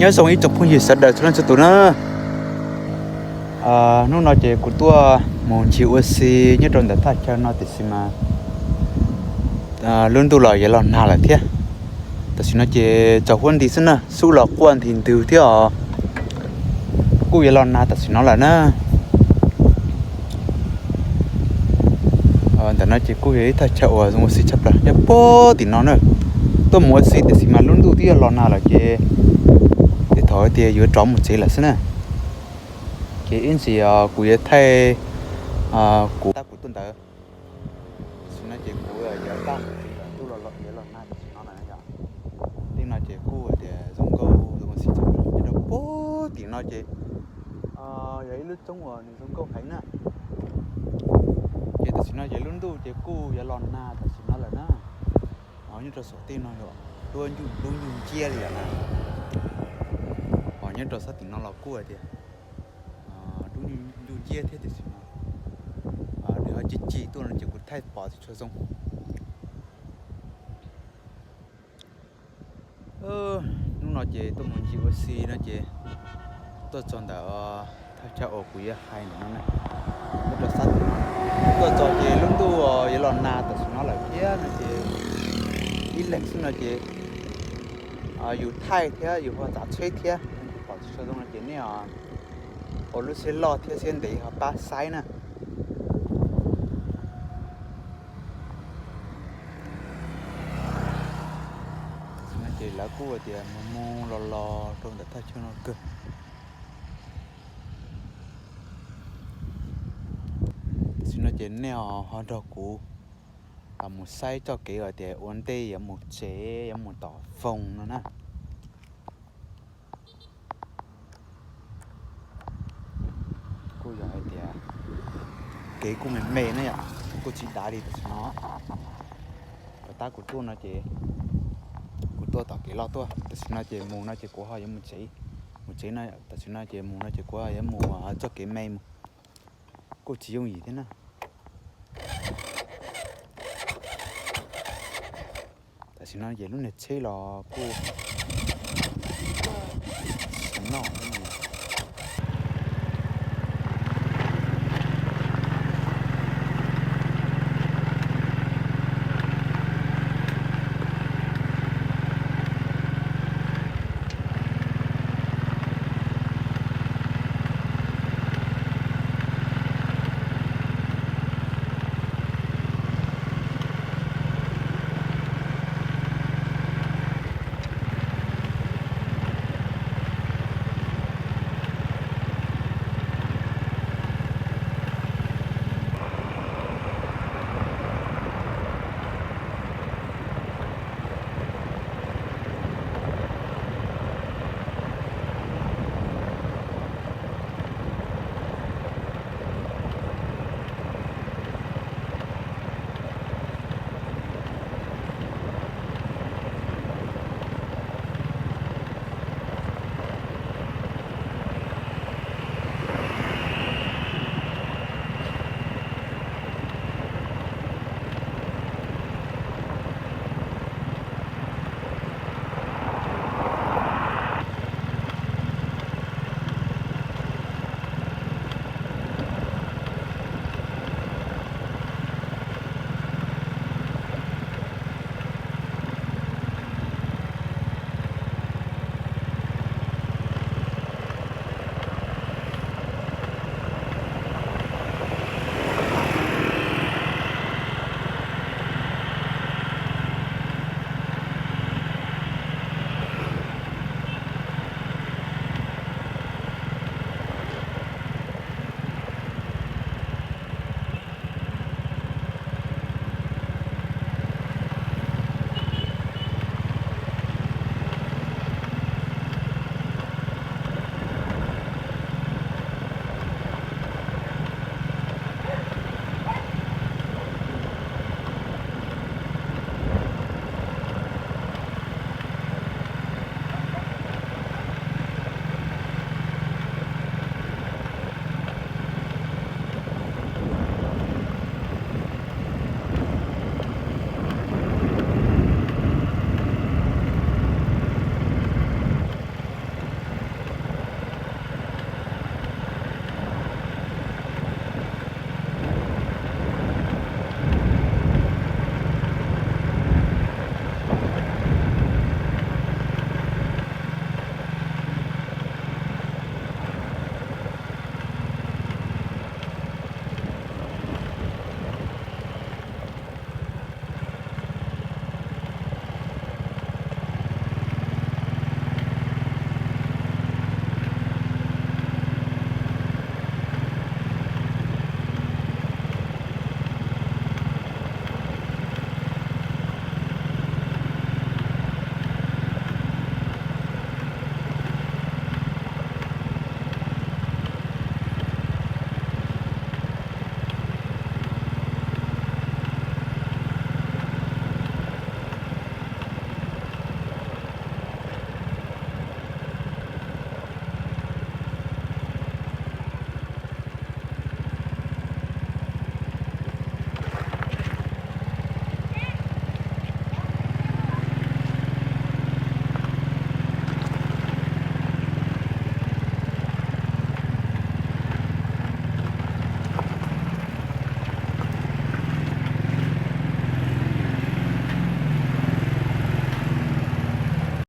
Nyob zoo ib tsoom phooj ywg sawv daws txhua leej txhua tus na. Hnub no ces kuv tuaj mus ncig ua si nyob rau ntawm thaj chaw no tiam sis mas lub ntuj los yuav los nag lawm thiab. Tam sim no ces tsaus huab nti xwb na, xub los quaj nti ntwg thiab os. Kuj yuav los nag tam sim no lawm na. Ntawm no ces kuj yog ib thaj chaw uas zoo ua si tshaj plaws nyob puag tim no na. Tuaj mus ua si tiam sis mas lub ntuj twb yuav los nag lawm ces tej thaum tias yuav rov mus tsev lawm xwb na. Ces ib ntsis kuv yuav thaij kuv tab kuv tuaj ntawd. Tam sim no ces kuv yuav tau mus tsev lawm, ntuj los yuav los nag tam sim no lawm yom. Tej no ces kuj tias zoo nkauj zoo ua si tshaj plaws nyob rau puag tim no ces yog ib lub roob uas nws zoo nkauj heev na. Ces tam sim no ces lub ntuj ces kuj yuav los nag tam sim no lawm na. Nyob rau saum tej no yog lub ntuj nciab li lawm na. Nyob rau sab tim no los kuj hais tias lub ntuj nciab thiab tiam sis no nws ho ci ci tuaj no ces kuv thaij pom tsis tshua zoo. Hnub no ces tuaj mus ncig ua si no ces tuaj txog ntawm thaj chaw uas kuv yuav hais ntawm no na. Tuaj rau sab tim no, tuaj txog ces lub ntuj yuav los nag tam sim no lawm thiab no ces ib leeg xwb no ces yus thaij thiab yus ho txav tsheb thiab pom tsis tshua zoo no ces nej ua lub siab loj thiab siab ntev ho pab saib na. Tam sim no ces lawv kuj tias mus mus los los rau ntawm thaj chaw no kawg. Tam sim no ces nej ho nrog kuv mus saib txoj kev uas tias ua ntej yuav mus tsev yuav mus tom Foos no na. Kuj yog hais tias kev kuj me me na yom, kuj tsis dav li tam sim no. Puas tab kuv tuaj no ces kuv tuaj tom kev loj tuaj, tam sim no ces mus no ces kuv ho yuav mus tsev, mus tsev no, tam sim no ces mus no ces kuv ho yuav mus txoj kev me mus. Kuj tsis yooj yim thiab na. Tam sim no ces lub niag tsheb los kuj noj